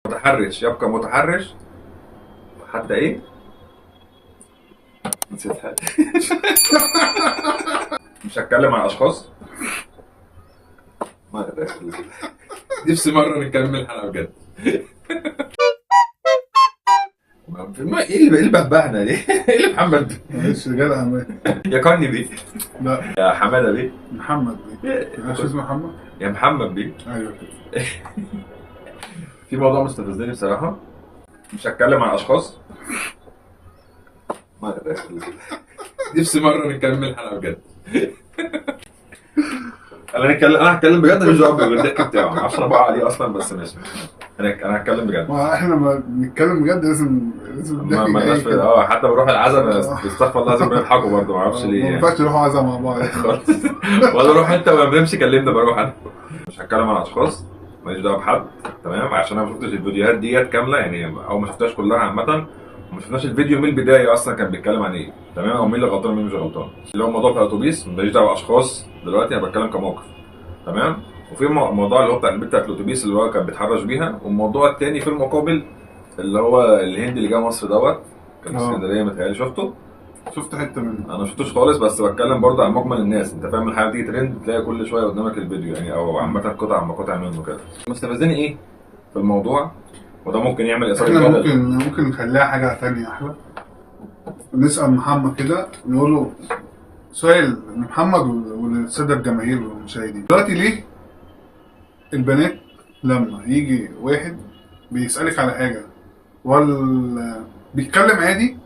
متحرش يبقى متحرش حتى ايه؟ نسيتها. مش هتكلم عن اشخاص. نفسي مرة نكمل حلقة بجد. ايه اللي بهبهنا ليه؟ ايه اللي محمد؟ معلش رجال اعمال. يا كني بيه. لا يا حمادة بيه. محمد بيه. مش اسمه محمد؟ يا محمد بيه. ايوه كده. في موضوع مستفزني بصراحة. مش هتكلم عن اشخاص. نفسي مرة نكمل حلقة بجد. انا هتكلم بجد، مش دعوه بالضحك بتاعه، ما اعرفش انا بقع عليه اصلا، بس ماشي. انا هتكلم بجد. ما احنا لما بنتكلم بجد لازم الضحك. ما حتى بروح العزا استغفر الله لازم بنضحكوا برضه، ما اعرفش ليه. ما ينفعش نروح عزا مع بعض خالص. ولا روح انت وما بنمشي كلمنا بروح انا. مش هتكلم عن اشخاص، ماليش دعوه بحد، تمام؟ عشان انا ما شفتش الفيديوهات ديت كاملة يعني، او ما شفتهاش كلها عامة، وما شفناش الفيديو من البداية اصلا كان بيتكلم عن ايه، تمام؟ او مين اللي غلطان ومين مش غلطان. اللي هو الموضوع بتاع الاتوبيس، ماليش دعوه باشخاص دلوقتي، انا بتكلم كموقف، تمام؟ وفي موضوع اللي هو بتاع البنت بتاعت الاتوبيس اللي هو كان بيتحرش بيها، والموضوع الثاني في المقابل اللي هو الهندي اللي جه مصر دوت، كان في اسكندرية متهيألي. شفته؟ شفت حتة منه. انا ما شفتوش خالص، بس بتكلم برضه عن مجمل الناس، انت فاهم؟ الحاجة بتيجي ترند تلاقي كل شوية قدامك الفيديو يعني، او عامة قطع مقاطع منه كده. مستفزني ايه في الموضوع؟ وده ممكن يعمل اثاره جدل. ممكن نخليها حاجة ثانية احلى. نسال محمد كده، نقول له سؤال لمحمد وللساده الجماهير والمشاهدين دلوقتي: ليه البنات لما يجي واحد بيسالك على حاجة ولا بيتكلم عادي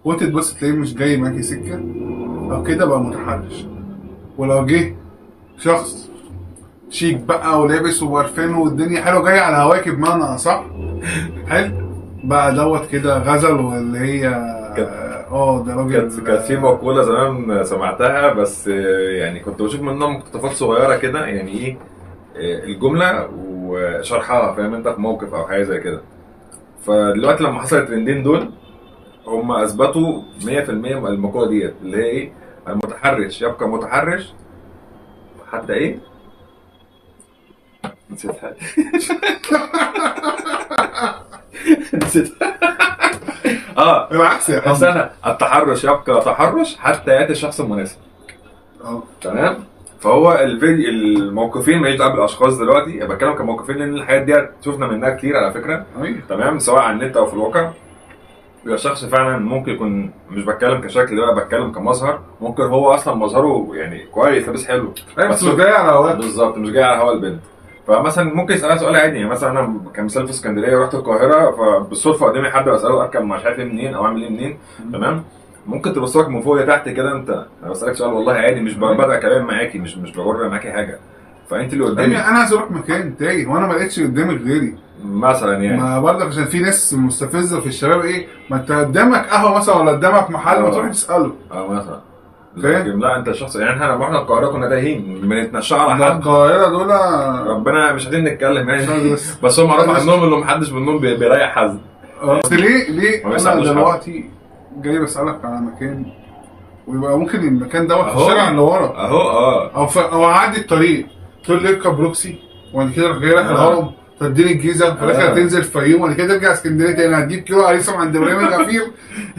وانت تبص تلاقيه مش جاي معاكي سكة او كده بقى متحرش، ولو جه شخص شيك بقى ولابس وبرفان والدنيا حلوة جاي على هواكي بمعنى اصح حلو بقى دوت كده غزل، واللي هي ده راجل. كانت في مقولة زمان سمعتها، بس يعني كنت بشوف منها مقتطفات صغيرة كده، يعني ايه الجملة وشرحها، فاهم انت؟ في موقف او حاجة زي كده. فدلوقتي لما حصل الترندين دول، هم اثبتوا 100% المقولة ديت، اللي هي ايه؟ المتحرش يبقى متحرش حتى ايه؟ نسيتها. نسيتها. العكس يا بس انا التحرش يبقى تحرش حتى ياتي الشخص المناسب. تمام؟ فهو الفيديو الموقفين ماليش دعوه بالاشخاص دلوقتي، انا بتكلم كموقفين لان الحاجات دي شفنا منها كتير على فكرة. تمام؟ سواء على النت او في الواقع. بيبقى شخص فعلا ممكن يكون، مش بتكلم كشكل بقى، بتكلم كمظهر، ممكن هو اصلا مظهره يعني كويس، لابس حلو، بس مش جاي على هواك. بالظبط، مش جاي على هوا البنت. فمثلا ممكن يسالها سؤال عادي، يعني مثلا انا كمثال في اسكندرية ورحت القاهرة، فبالصدفه قدامي حد بساله اركب مش عارف ايه منين او اعمل ايه منين، تمام؟ ممكن تبص لك من فوق لتحت كده، انت انا بسالك سؤال والله عادي، مش ببدا كلام معاكي، مش بجر معاكي حاجة، فانت اللي قدامي انا عايز اروح مكان تايه وانا ما لقيتش قدامي غيري مثلا، يعني ما برضك عشان في ناس مستفزة في الشباب، ايه ما انت قدامك قهوة مثلا ولا قدامك محل ما تروح تساله مثلا، فاهم؟ لا انت شخص يعني، احنا لما رحنا القاهرة كنا تايهين، بنتمشى على حد. القاهرة دول ربنا مش عايزين نتكلم يعني، بس هم معروف عنهم انه محدش منهم بيريح حد. بس ليه انا دلوقتي جاي بسالك على مكان، ويبقى ممكن المكان دوت في الشارع اللي ورا اهو او اعدي الطريق، تقول لي اركب روكسي وبعد كده جاي رايح الهرم، تديني الجيزة، في الاخر هتنزل الفيوم، وبعد كده ترجع اسكندرية تاني، هتجيب كيلو عريسه عند ابراهيم الغفير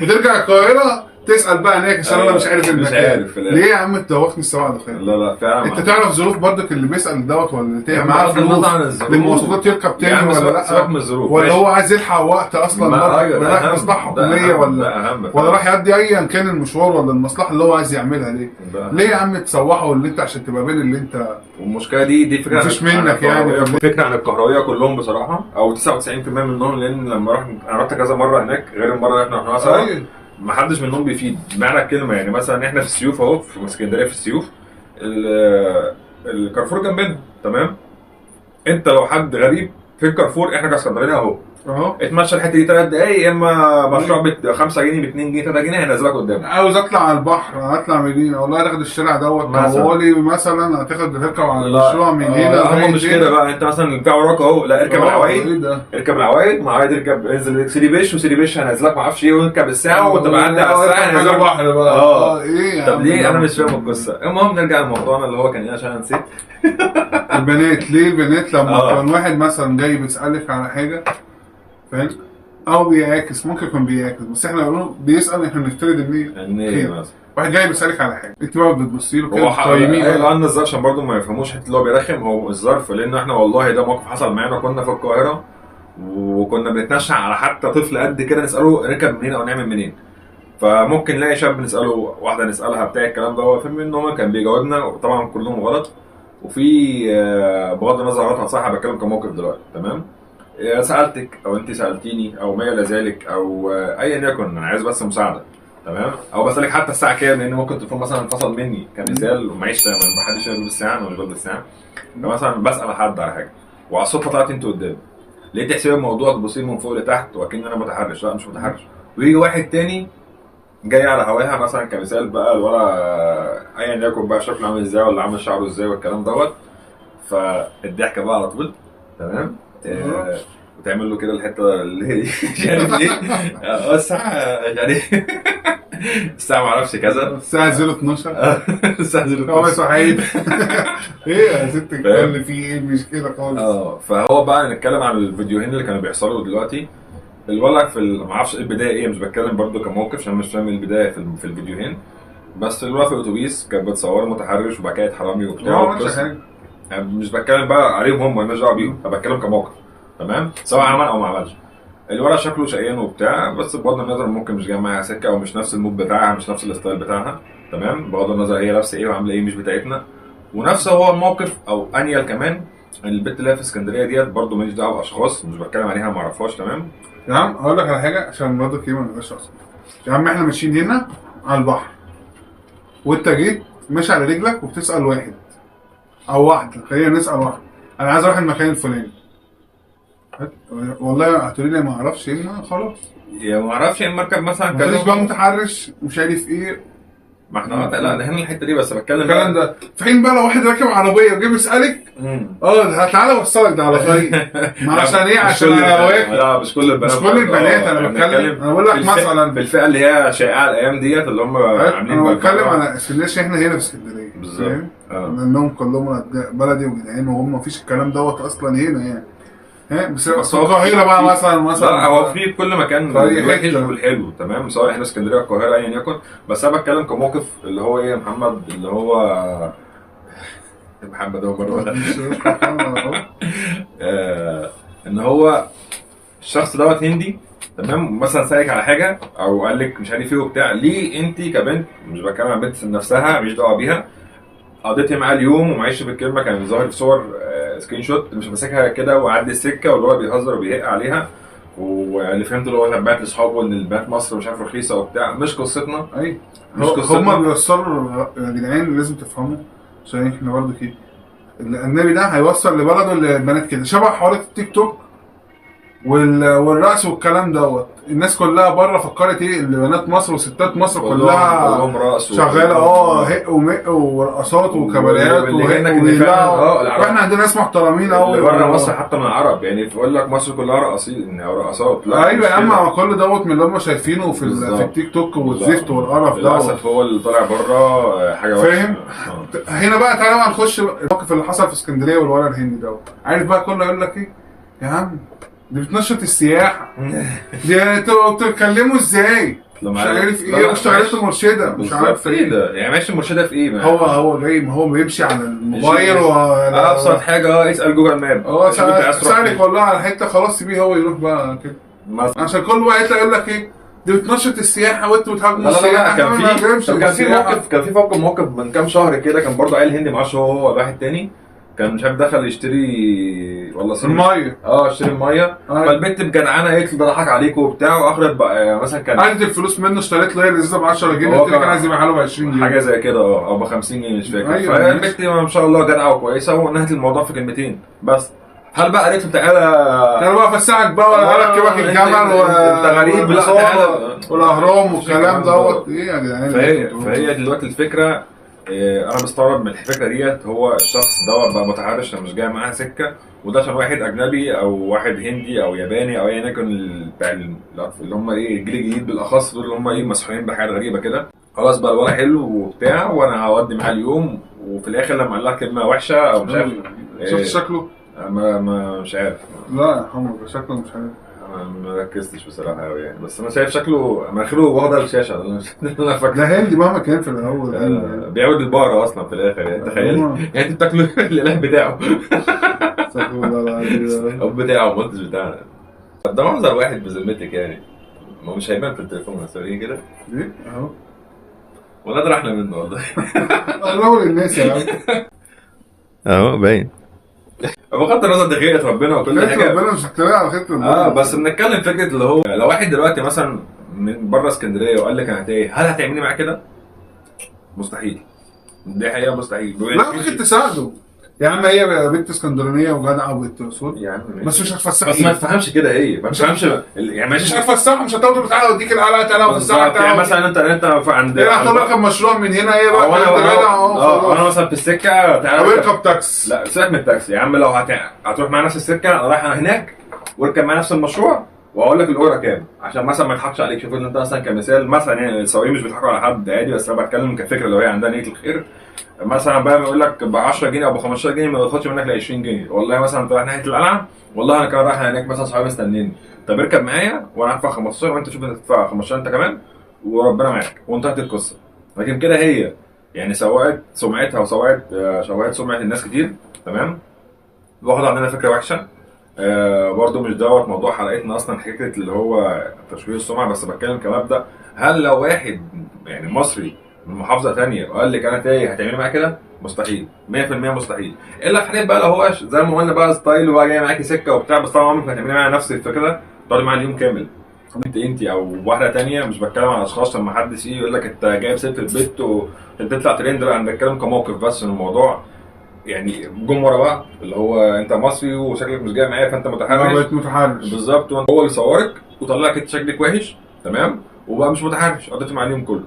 وترجع القاهرة تسال بقى هناك عشان انا مش عارف المكان. مش عارف ليه يا عم تدوخني السبع دخان؟ لا فعلا انت تعرف ظروف برضك اللي بيسال دوت ولا تاني معاه فلوس للمواصلات يركب تاني ولا لا؟ سيبك من الظروف، ولا هو عايز يلحق وقت اصلا، رايح مصلحة حكومية ولا راح يقضي ايا كان المشوار ولا المصلحة اللي هو عايز يعملها. ليه؟ ليه يا عم تسوحه اللي انت عشان تبقى بين اللي انت؟ والمشكلة دي فكرة مفيش منك يعني، فكرة عن الكهربائية كلهم بصراحة، او 99% منهم، لان لما رحت كذا مرة هناك غير المرة اللي احنا رحناها سوا، ما حدش منهم بيفيد بمعنى الكلمة. يعني مثلا احنا في السيوف اهو، في اسكندرية في السيوف، الكارفور جنبنا، تمام؟ انت لو حد غريب في الكارفور، احنا كاسكندرانيه اهو اتمشى الحتة دي 3 دقايق، يا اما مشروع ب 5 جنيه ب 2 جنيه 3 جنيه هينزلك قدامك. عاوز اطلع على البحر، هطلع منين؟ والله هتاخد الشارع دوت طوالي مثلا، هتاخد تركب على المشروع من هنا. هم مش كده بقى، انت مثلا بتاع وراك اهو، لا اركب العوايد، اركب العوايد، مع عوايد اركب انزل سيدي بش، وسيدي بش هينزلك ما اعرفش ايه، واركب الساعة وانت معدي على الساعة هينزلك البحر بقى. ايه طب ليه؟ انا مش فاهم القصة. المهم نرجع لموضوعنا اللي هو كان ايه عشان انا نسيت. البنات ليه البنات لما كان واحد مثلا جاي بيسالك على حاجة فاهم؟ او بيعاكس، ممكن يكون بيعاكس، بس احنا بنقول بيسال، احنا بنفترض ان ايه مثلا واحد جاي بيسالك على حاجة، انت بقى بتبصي له كده هو بتقيميه ايوه عندنا الظرف عشان برضه ما يفهموش حتة اللي هو بيرخم هو الظرف، لان احنا والله ده موقف حصل معانا، كنا في القاهرة وكنا بنتنشع على حتى طفل قد كده نساله ركب منين او نعمل منين، فممكن نلاقي شاب نساله، واحدة نسالها بتاع الكلام ده، هو فاهم ان هو كان بيجاوبنا وطبعا كلهم غلط. وفي بغض النظر غلط صح، انا بتكلم كموقف دلوقتي تمام. سالتك او انت سالتيني او ما الى ذلك او ايا يكن، انا عايز بس مساعدة تمام، او بسالك حتى الساعة كام، لان ممكن تكون مثلا انفصل مني كمثال ومعيش، ما حدش يلبس الساعة، انا مش بلبس الساعة، فمثلا بسال حد على حاجة وعلى الصدفة طلعت انت قدامي، لقيت تحسبي الموضوع تبصي من فوق لتحت وكأن انا متحرش، لا مش متحرش. ويجي واحد تاني جاي على هواها مثلا كمثال بقى، الورا ايا يكن بقى شكله عامل ازاي ولا عامل شعره ازاي والكلام دوت، فالضحكه بقى على طول تمام. وتعمل له كده الحتة اللي هي مش عارف ليه، الساعة يعني الساعة ما اعرفش كذا، الساعة 0:12 الساعة 0:12 هو سعيد ايه يا ست الكل، في ايه المشكلة خالص؟ فهو بقى نتكلم عن الفيديوهين اللي كانوا بيحصلوا دلوقتي. الولع في ما اعرفش ايه البداية ايه، مش بتكلم برضو كموقف عشان مش فاهم البداية في الفيديوهين، بس الولع في الاتوبيس كانت بتصور متحرش وبعد كده حرامي وبتاع، يعني مش بتكلم بقى عليهم هم، مالناش دعوه بيهم، انا بتكلم كموقف تمام، سواء عمل او ما عملش. الولع شكله شقيان وبتاع، بس بغض النظر ممكن مش جاي معاها سكة او مش نفس ال mood بتاعها، مش نفس ال style بتاعها تمام، بغض النظر هي لابسه ايه وعامله ايه مش بتاعتنا. ونفس هو الموقف او انيل كمان، البت اللي هي في اسكندرية ديت برضو ماليش دعوه باشخاص، مش بتكلم عليها ما اعرفهاش تمام. يا عم هقول لك على حاجة عشان برضه كلمة ما نبقاش اصلا. يا عم احنا ماشيين هنا على البحر وانت جيت ماشي على رجلك وبتسال واحد او واحدة، خلينا نسال واحد، انا عايز اروح المكان الفلاني، والله هتقولي لي ما اعرفش ايه، خلاص يا ما اعرفش ايه المركب مثلا، ما تقوليش بقى متحرش مش عارف ايه، ما احنا لا ده هنا الحتة دي بس بتكلم الكلام ده. في حين بقى لو واحد راكب عربية وجه بيسالك تعالى اوصلك ده على طريق، ما عشان ايه؟ عشان انا واقف. لا مش كل البنات، مش كل البنات، انا بتكلم، انا بقول لك مثلا بالفئه اللي هي شائعة الايام ديت اللي هم عاملين، انا بتكلم على اسكندرية، احنا هنا في اسكندرية بالظبط، لانهم كلهم بلدي وجدعان وهم مفيش الكلام دوت اصلا هنا يعني. بس القاهرة بقى مثلا لا هو في كل مكان الوحش والحلو تمام، سواء احنا اسكندرية القاهرة ايا يكن، بس انا بتكلم كموقف اللي هو ايه يا محمد، اللي هو محمد هو بره ان هو الشخص دوت هندي تمام، مثلا سالك على حاجة او قال لك مش عارف ايه وبتاع، ليه انت كبنت، مش بتكلم عن بنت نفسها مش دعوه بيها، قضيتي معاه اليوم ومعيش بالكلمة، كان ظاهر في صور screenshot مش ماسكها كده وعدي السكة واللي هو بيهزر وبيهق عليها، واللي فهمته اللي هو بعت لاصحابه ان البنات مصر مش عارف رخيصة وبتاع، مش قصتنا. ايوه مش قصتنا، هما بيوصلوا يا جدعان، لازم تفهموا عشان احنا برضه كده، الاجنبي ده هيوصل لبلده البنات كده، شبه حوارات التيك توك والرقص والكلام دوت، الناس كلها بره فكرت ايه اللي بنات مصر وستات مصر كلها شغالة هق ومق ورقصات وكباريهات وهق، واحنا عندنا ناس محترمين قوي بره مصر حتى من العرب، يعني بيقول لك مصر كلها رقاصين او رقصات. لا ايوه يا عم، هو كل دوت من اللي هم شايفينه في التيك توك والزفت والقرف دوت، للاسف هو اللي طالع بره حاجة وحشة فاهم. هنا بقى تعالى بقى نخش الموقف اللي حصل في اسكندرية والولد الهندي دوت، عارف بقى كله يقول لك ايه يا عم، دي بتنشط السياحة، دي انتوا بتتكلموا ازاي؟ مش عارف ايه، واشتغلت مرشدة مش عارف ايه ده يعني، ماشي مرشدة في ايه؟ هو جاي، ما هو بيمشي على الموبايل ابسط حاجة اسأل Google Map، سألك والله على حتة خلاص سيبيه هو يروح بقى كده، عشان كل واحد يطلع يقول لك ايه دي بتنشط السياحة وانتوا بتهاجموا السياحة. كان في موقف، كان في موقف من كام شهر كده، كان برضه عيل هندي معرفش هو ولا واحد تاني، كان مش عارف دخل يشتري والله المية، اشتري المية، فالبنت بجدعانه قالت له ده ضحك عليكم وبتاع، واخدت بقى مثلا كان قعدت الفلوس منه، اشتريت له هي الازازه ب 10 جنيه، التاني كان عايز يبيعها له ب 20 جنيه حاجة زي كده، او ب 50 جنيه مش فاكر. أيوة فالبنت ما شاء الله جدعه وكويسة ونهت الموضوع في كلمتين بس. هل بقى قالت له تعالى تعالى بقى افسحك بقى ولا اركبك الجمل انت غريب، لا تعالى والاهرام والكلام دوت ايه يا جدعان؟ فهي دلوقتي الفكرة، انا مستغرب من الفكرة ديت، هو الشخص دوت بقى متحرش مش جاي معاه سكة، وده عشان واحد اجنبي او واحد هندي او ياباني او ايا يكن بتاع اللي هم ايه الجيل الجديد بالاخص، دول اللي هم ايه مسحولين بحاجات غريبة كده، خلاص بقى الولد حلو وبتاع وانا هودي معاه اليوم، وفي الاخر لما قال لها كلمة وحشة او مش عارف شفت شكله؟ ما مش عارف، لا يا محمد شكله مش عارف، انا ما ركزتش بصراحة قوي يعني، بس انا شايف شكله مناخيره واخده الشاشة انا فاكر ده هندي مهما كان في الاول. بيعبد البقرة اصلا في الاخر يعني، تخيل يعني انت بتاكله الاله بتاعه. استغفر الله العظيم. او بتاعه ما قلتش بتاعنا. ده منظر واحد بذمتك يعني، ما مش هيبان في التليفون بس وريني كده. ايه اهو. ولا ده احنا منه والله. قربوا للناس يا عم. اهو باين. بغض النظر دي خيرة ربنا وكل حاجة. ربنا مش هتتريق على خيرة ربنا. بس بنتكلم فكرة اللي هو لو واحد دلوقتي مثلا من بره اسكندرية وقال لك انا تايه، هل هتعملي معاه كده؟ مستحيل. دي حقيقة مستحيل. لا ممكن تساعده يا عم، هي بنت اسكندرانيه وجدعه وبنت اصول يا عم، بس مش هتفسحها. بس ما تفهمش كده ايه، ما تفهمش يعني مش هتفسحها، مش هتاخده تعالى اوديك القلعة تعالى افسحك تعالى. يعني مثلا انت عند هتركب مشروع من هنا ايه بقى، انا مثلا في السكة تعالى اركب تاكس. لا سيبك من التاكسي يا عم، لو هتروح مع نفس السكة انا رايح انا هناك واركب مع نفس المشروع واقول لك الاجرة كام، عشان مثلا ما يضحكش عليك. شوف ان انت مثلا كمثال مثلا يعني السواقين مش بيضحكوا على حد عادي، بس انا بتكلم كفكرة لو هي عندها نيه الخير. مثلا بقى بيقول لك ب 10 جنيه او ب 15 جنيه ما ياخدش منك ل 20 جنيه، والله مثلا انت رايح ناحية القلعة، والله انا كمان رايح هناك مثلا صحابي مستنيني، طب اركب معايا وانا هدفع 15 وانت شوف انت تدفع 15 انت كمان وربنا معاك وانتهت القصة. لكن كده هي يعني سوقت سمعتها وسوقت شوهت سمعه الناس كتير، تمام؟ واخد عندنا فكرة وحشة. برضو مش دوت موضوع حلقتنا اصلا، حكاية اللي هو تشويه السمعة، بس بتكلم كمبدا. هل لو واحد يعني مصري من محافظة ثانية وقال لك انا تايه هتعملي معاه كده؟ مستحيل، 100% مستحيل. الا في حالة بقى لو هو زي ما قلنا بقى style وبقى جاي معاكي سكة وبتاع، بس طبعا عمرك ما هتعملي معاه نفس الفكرة تقعدي معاه اليوم كامل. انت او واحدة ثانية، مش بتكلم على اشخاص لما حد يجي يقول لك انت جايب سيره البيت وتطلع ترند، لا انا بتكلم كموقف بس. الموضوع يعني جم ورا بعض، اللي هو انت مصري وشكلك مش جاي معايا فانت متحرش. بقيت متحرش بالظبط، هو اللي صورك وطلعك انت شكلك وحش، تمام، وبقى مش متحرش، قضيت معاه اليوم كله.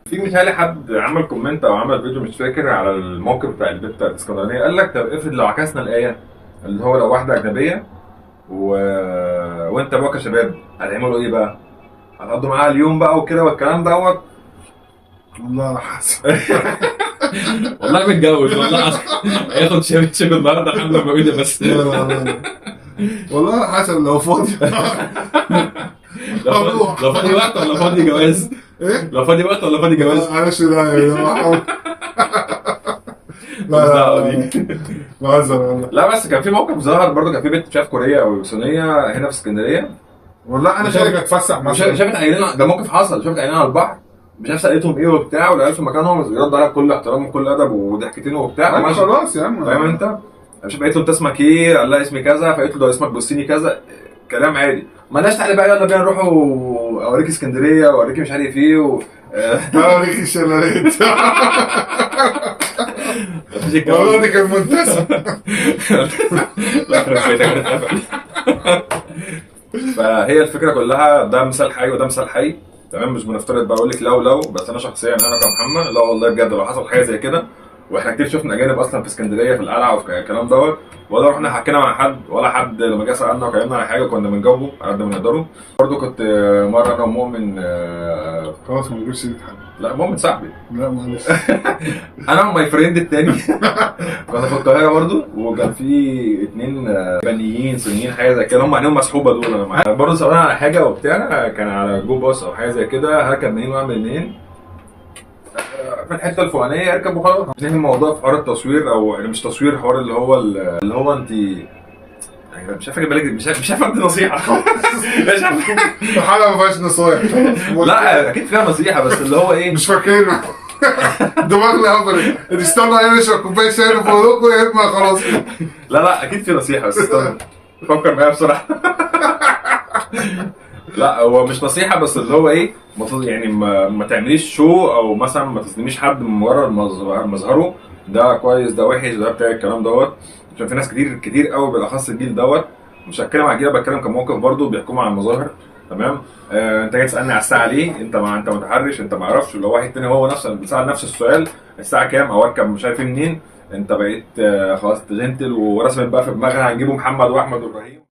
في مثال حد عمل comment او عمل فيديو مش فاكر على الموقف بتاع البنت بتاع الاسكندرانية، قال لك طب افرض لو عكسنا الايه، اللي هو لو واحدة اجنبية وانت بقى كشباب هتعملوا ايه بقى؟ هتقضوا معاها اليوم بقى وكده والكلام دوت؟ والله على حسب. والله متجوز والله هياخد شباب النهارده الحمد لله بس. والله على حسب لو فاضي. لو فاضي وقت ولا فاضي جواز؟ ايه؟ لو فاضي وقت ولا فاضي جواز؟ معلش لا لا لا بهزر والله. لا بس كان في موقف ظهر برضه، كان في بنت مش عارف كوريه او صينية هنا في اسكندرية، والله انا خارج اتفسح مثلا، شافت عيلين، ده موقف حصل، شافت عيلين على البحر مش عارف سالتهم ايه وبتاع، والعيال في مكانهم يردوا عليها بكل احترام وكل ادب وضحكتين وبتاع. خلاص يا عم، فاهم انت؟ مش عارف قالت له انت اسمك ايه؟ قال لها اسمي كذا، فقالت له ده اسمك بالصيني كذا، كلام عادي. مالناش تعالى بقى يلا بينا نروح اوريك اسكندرية واوريك مش عارف ايه اوريك الشلالات. والله دي كانت منتسه. لا خرب بيتك هتتقفل. فهي الفكرة كلها ده مثال حي وده مثال حي، تمام؟ مش بنفترض بقى اقول لك لو بس انا شخصيا انا كمحمد لا والله بجد لو حصل حاجة زي كده، واحنا كتير شفنا اجانب اصلا في اسكندرية في القلعة وفي الكلام دوت، ولا رحنا حكينا مع حد ولا حد لما جه سالنا وكلمنا على حاجة كنا بنجاوبه على قد ما نقدره. برضه كنت مرة انا ومؤمن، خلاص ما نجيبش سيره حد. لا مؤمن صاحبي. لا معلش. انا و my friend التاني كنا في القاهرة برضه، وكان في اتنين يابانيين صينيين حاجة زي كده، هم عينيهم مسحوبه دول. انا برضه سالونا على حاجة وبتاع، كان على جو باص او حاجة زي كده، هركب منين واعمل منين في الحتة الفلانية، اركب وخلاص. ننهي الموضوع في حوار التصوير، او مش تصوير، حوار اللي هو انت يعني مش عارف اجيب بالك، مش عارف ادي نصيحة. مش عارف الحلقة ما فيهاش نصايح. لا اكيد فيها نصيحة، بس اللي هو ايه مش فاكرين. دماغنا قفلت. استنى انا اشرب كوباية شاي وفوقكم يا اما خلاص. لا اكيد في نصيحة، بس استنى فكر معايا بسرعة. لا هو مش نصيحة، بس اللي هو ايه يعني ما تعمليش شو، او مثلا ما تظلميش حد من مجرد مظهره، ده كويس ده وحش ده بتاع الكلام دوت، عشان في ناس كتير كتير قوي بالاخص الجيل دوت، مش هتكلم على الجيل، بتكلم كموقف برضو بيحكموا على المظاهر، تمام؟ انت جاي تسالني على الساعة ليه؟ انت متحرش، انت ما اعرفش. اللي هو واحد تاني هو نفسه بيسال نفس السؤال، الساعة كام او اركب مش عارف منين، انت بقيت خلاص gentle ورسمت بقى في دماغها هنجيبه محمد واحمد وابراهيم.